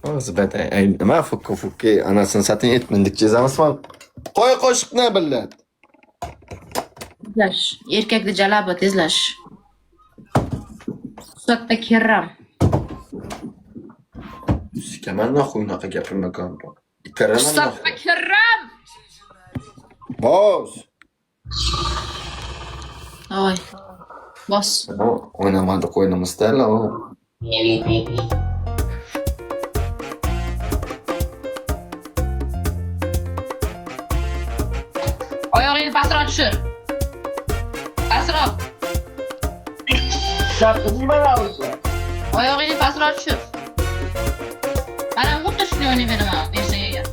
O'zi ay nima fukki fukki anasini satın etmindik cezamız var. Qo'y qo'shiqni billat. Tezlash. Erkakni jalaba tezlash. Sotda kerram. Sikaman naxuy unaqa gapirmagan. Itaraman Sotda naxuy. kerram. Bos. Oy. Bos. O'ynamadik o'ynamizda o. Oyog'ingni pastroq tushir. Pastroq. Oyog'ingni pastroq tushir. Mana xuddi shunday o'ynayveraman ertaga.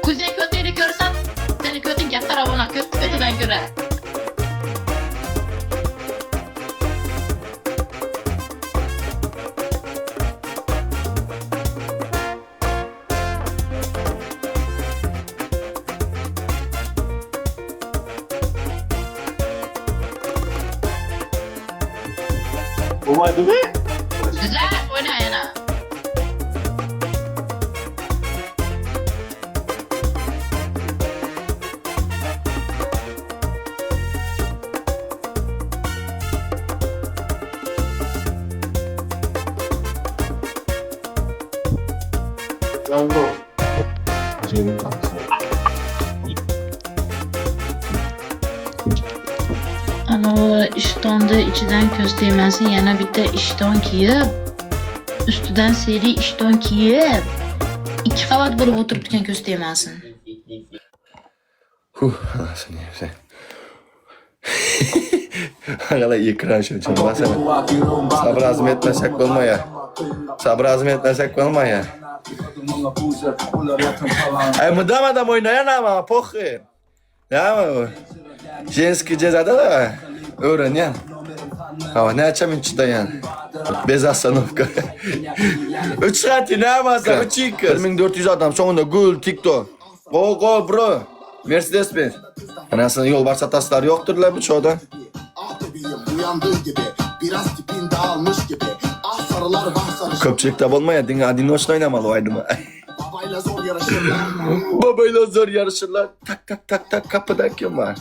Kuzey ko'tingni ko'rsam, seni ko'ting kattaroq bo'ladi, ko't ko'tidan ko'ra. Bo'lmadimi? Güzel, o'yna yana. Anavi ishtonni ichidan ko'z tegmasin, yana bitta ishton kiyib, ustidan seri ishton kiyib, ikki qavat bo'lib o'tiribdi ekan ko'z tegmasin. Huh, anasını yemse. Hala ekran shu masalan. Sabr azm etmesek bo'lmaya. Sabr azm etmesek bo'lmaya. Ay mudam adam o'ynayan ama poxi. Ya Женский cezada da öğrenyen. Ama ne açam chidayan. Без остановка. 3 saat ne yapmasa 3 1400 adam sonunda gul TikTok. Go go bro. Mercedes Benz. Anasını yol varsa taslar yoktur la bu çoğda. Ah bebeğim uyandığı gibi biraz tipin dağılmış gibi. Ah sarılar vah sarışın. Köpçülükte bolmaya dinle adinoçla oynamalı oydumu. Babayla zor yarışırlar. Babayla zor yarışırlar. Tak tak tak tak kapıda kim var?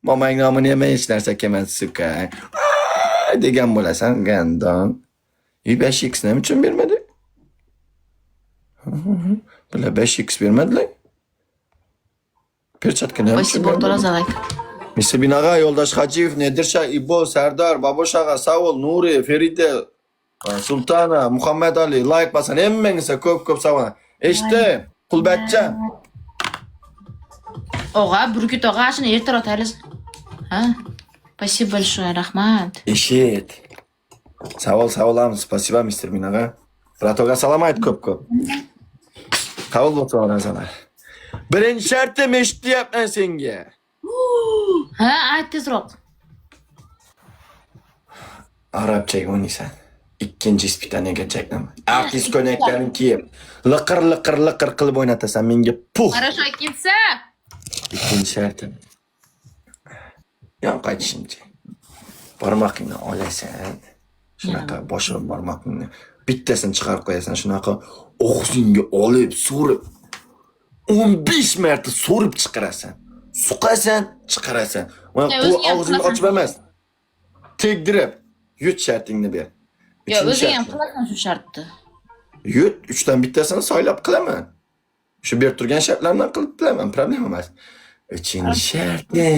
Mamayın namını yeme hiç narsa kelmez suka. Aa, degan bo'lasan gandon. 5x nima uchun bermadi? Bular 5x bermadilar. Perchatka nima uchun Спасибо, bermadi? за лайк. Misibin ağa, Yoldaş Hacıyev, Nedir İbo, Serdar, Baboş ağa, Savol, Nuri, Feride, Sultana, Muhammed Ali, like basan hemmenize ko'p ko'p sog' bo'ling. Eshitdim. Qulbatcha. Og'a, Burkut og'a, shuni ertaroq tayyorlas. Ha? Спасибо большое, rahmat. Eshit. Savol savolamiz. Спасибо, Mr. Min ağa. Bratoga salom ayt ko'p ko'p. Qabul bo'lsin orazalar. Birinchi shartim eshityapman senga. Ha, ayt tezroq. Arabchaga o'ynaysan. Ikkinchi ispitaniyaga chaknaman. Artist ko'ynaklarini kiyib, liqir liqir liqir qilib o'ynatasan menga pux. Хорошо, ikkinchisi. Ikkinchi shartim. Yon qaytishimcha. Barmoqingni olasan. Shunaqa boshim barmoqingni bittasini chiqarib qo'yasan, shunaqa og'zingga olib, so'rib 15 marta so'rib chiqarasan. Suqasan, chiqarasan. Mana Ya, bu o'zing ham og'zingni qilasan. ochib emas. Tegdirib yut shartingni ber. Yo, Uchinchi o'zing ham shartim. qilasan shu shartni. Yut, uchdan bittasini saylab qilaman. Shu berib turgan shartlardan qilib bilaman, problema emas. Uchinchi shartni.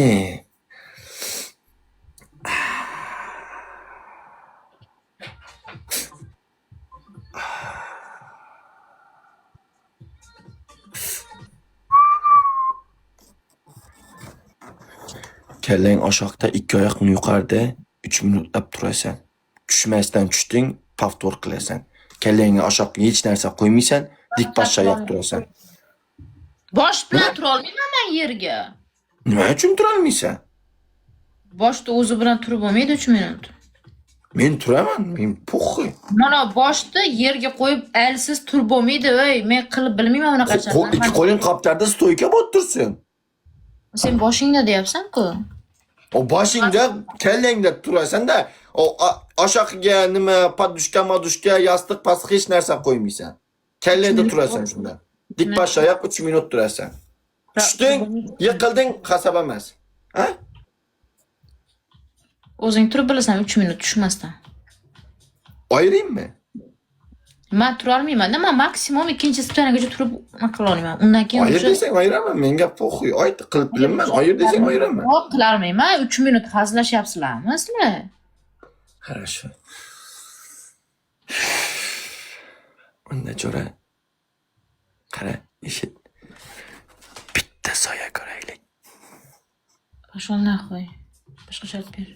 Kallang oshoqda, ikki oyoqing yuqorida 3 minutlab turasan. Tushmasdan tushding, повтор qilasan. Kallangni oshoqqa hech narsa qo'ymaysan, dik pashsha oyoq turasan. Bosh bilan tura olmayman men yerga. Nima uchun turolmaysan? Boshda o'zi bilan turib bo'lmaydi 3 minut. Men turaman, men похуй. Mana boshni yerga qo'yib elsiz turib bo'lmaydi, ey. Men qilib bilmayman unaqa Ikki qo'ling qoptarda стойка bo'lib tursin. Sen boshingda deyapsan-ku. O boshingda, kallangda turasan-da, o oshog'iga nima подушка, madushka, yostiq, pastiq hech narsa qo'ymaysan. Kallangda turasan shunda. Dik bosh oyoq 3 minut turasan. Tushding, yiqilding, hasab emas. Ha? O'zing turib bilasan 3 minut tushmasdan. Ayiraymi? Man tura olmayman-da, man maksimum ikkinchi испытание gacha turib nima qila olmayman. Undan keyin Ayir уже desang ayiraman, menga похуй. Ayt, qilib bilaman. Ayir desang ayiraman. Yo'q, qilolmayman. 3 minut hazillashyapsizlarmi sizlar? Хорошо. Unda jo'ra. Qara, eshit. Bitta soya ko'raylik. Пошел нахуй. Boshqa shart ber.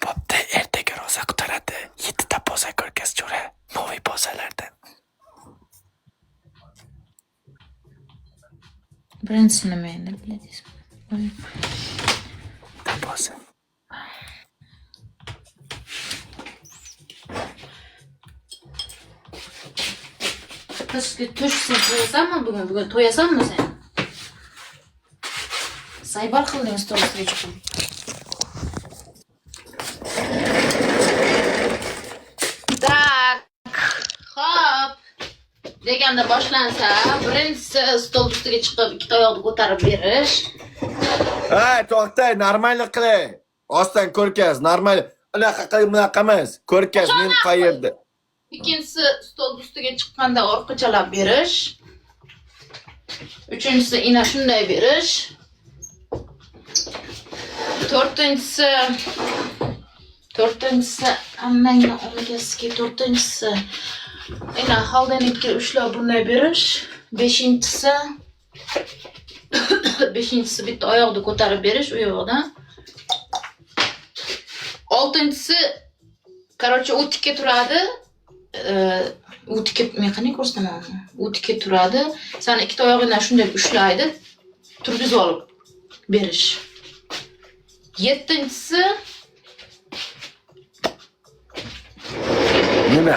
Bo'pti, ertaga rosa qutaradi. Yettita poza ko'rkaz jo'ra. Новый pozalardan. Birinchisi nima endi, блядь. Bitta poza. Tushga tush sen to'yasanmi bugun? Bugun to'yasanmi sen? Заебал qilding stol ustiga chiqib. Так. Xo'p. Deganda boshlansa, birinchisi stol ustiga chiqib ikkita oyoqni ko'tarib berish. Hey, to'xtay, normal qilay. Ostan ko'rkaz, normal. Unaqa qilib, bunaqa emas. Ko'rkaz, men qayerda? Ikkinchisi stol ustiga chiqqanda orqachalab berish. Uchinchisi ina shunday berish. To'rtinchisi ammangni omakasiki, to'rtinchisi ina холодильник ka ushlab bunday berish. Beshinchisi bitta oyoqni ko'tarib berish u yoqdan. Oltinchisi, короче, u tikka turadi. U tikka, men qanday ko'rsataman uni? U tikka turadi. Sani ikkita oyog'ingdan shunday ushlaydi, turgizib olib berish. Yettinchisi Nima?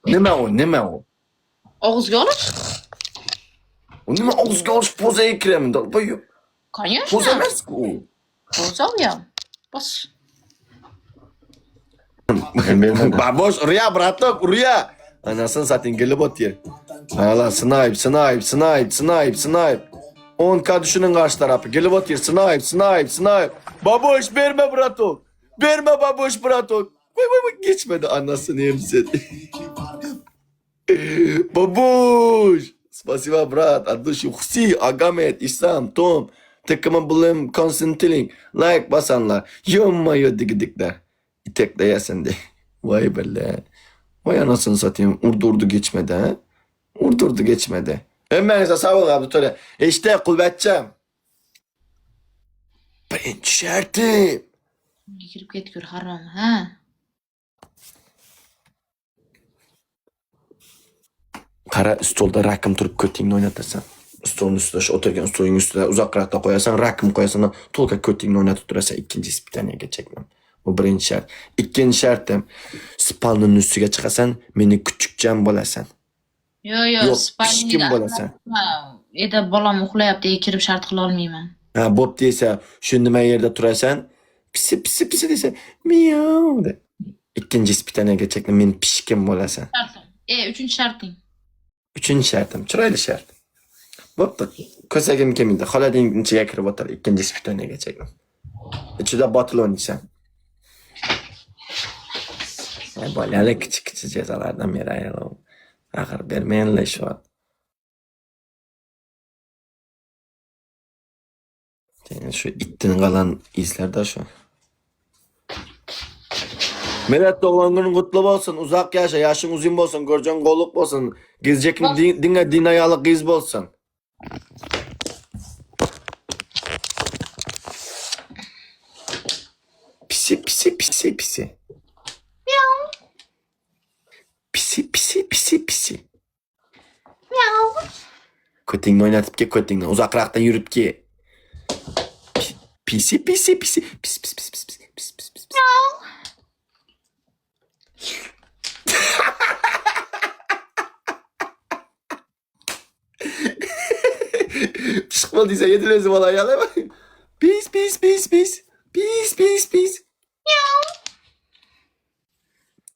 Nima u? Nima u? Og'izga olish. U nima og'izga olish pozaga kiradimi? Долбоёб. Конечно. Poza emas-ku u. Poza u ham. Bos. Babosh, urya, браток, urya. Anasını satayım gelip ot yer. Hala snipe, snipe, snipe, snipe, snipe. 10K düşünün karşı tarafı. Gelip ot yer. Snipe, snipe, snipe. Baboş verme браток. Verme baboş браток. Vay vay vay geçmedi anasını yem seni. Babuş. Спасибо, брат. От души. Husi, Agamet, İslam, Tom. Takımı bulayım, Konstantin. Like basanlar. Yommayo digidikler. İtekleyesin de. Vay be. Vay anasını satayım. Urdu urdu geçmedi ha. Urdu urdu geçmedi. Hemen sağ ol abi. Töre. İşte kulbetçem. Birinci şartım. Kirib ketgur harom, ha? Qara stolda rakm turib ko'tingni o'ynatasan. Stolni ustida shu o'tirgan stolning ustida uzoqroqda qo'yasan, rakm qo'yasan, только ko'tingni o'ynatib turasan ikkinchi испытание ga chekman. Bu birinchi shart. Ikkinchi shartim, спальня ning ustiga chiqasan, meni kuchukcham bo'lasan. Yo'q, yo'q, Yo'q, pishkim bo'lasan. Eda bolam uxlayapti, kirib shart qila olmayman. Ha, bo'pti desa, shu nima yerda turasan? Pisi pisi pisi desa, miau de. Ikkinchi испытание ga chekman, meni pishkim bo'lasan. Shartim. Uchinchi sharting. Uchinchi shartim, chiroyli shart. Bo'pti, ko'sagim kelmaydi. Холодильник ichiga kirib o'tir, ikkinchi испытание ga chekman. Ichida botil o'ynaysan. Bolali kichik-kichik jazolardan beraylik. Axir bermayinlar shu. Shu itdan qalan izlarda shu. Meret doğum günün kutlu olsun. Uzak yaşa, yaşın uzun olsun, görcen goluk olsun. Gezecek dinle dinayalı kız olsun. Pisi pisi pisi pisi. Miau. Pisi pisi pisi pisi. Miau. Ko'tingni o'ynatib kel, ko'tingni uzoqroqdan yurib kel. Pisi pisi pisi pis pis pis pis pis pis pis pis. Pişik bol diyse yedil özü bola yalı. Pis pis pis pis. Pis pis pis.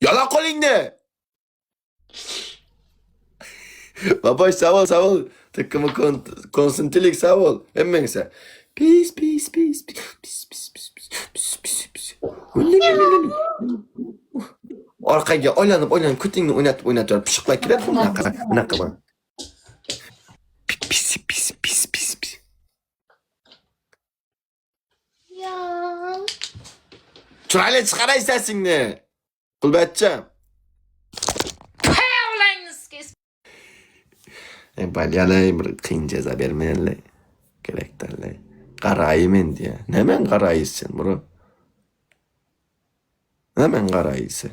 Yala qo'lingni. Babaş sağ ol sağ ol. Tıkkımı konsintilik sağ ol. Hemmengse. Pis pis pis pis pis pis pis pis pis pis. Orqaga aylanib aylanib ko'tingni o'ynatib o'ynatib pishiqlar keladi bunaqa bunaqa qilib. Pis pis pis pis pis. Ya. Chiroyli chiqaray sesingni. Qulbatcham. Pavlangiz. E, balyalay bir qiyin jazo bermayli. Kerakdanlay. Qaraymen deya. Niman qaraysan, bro? Niman qaraysan?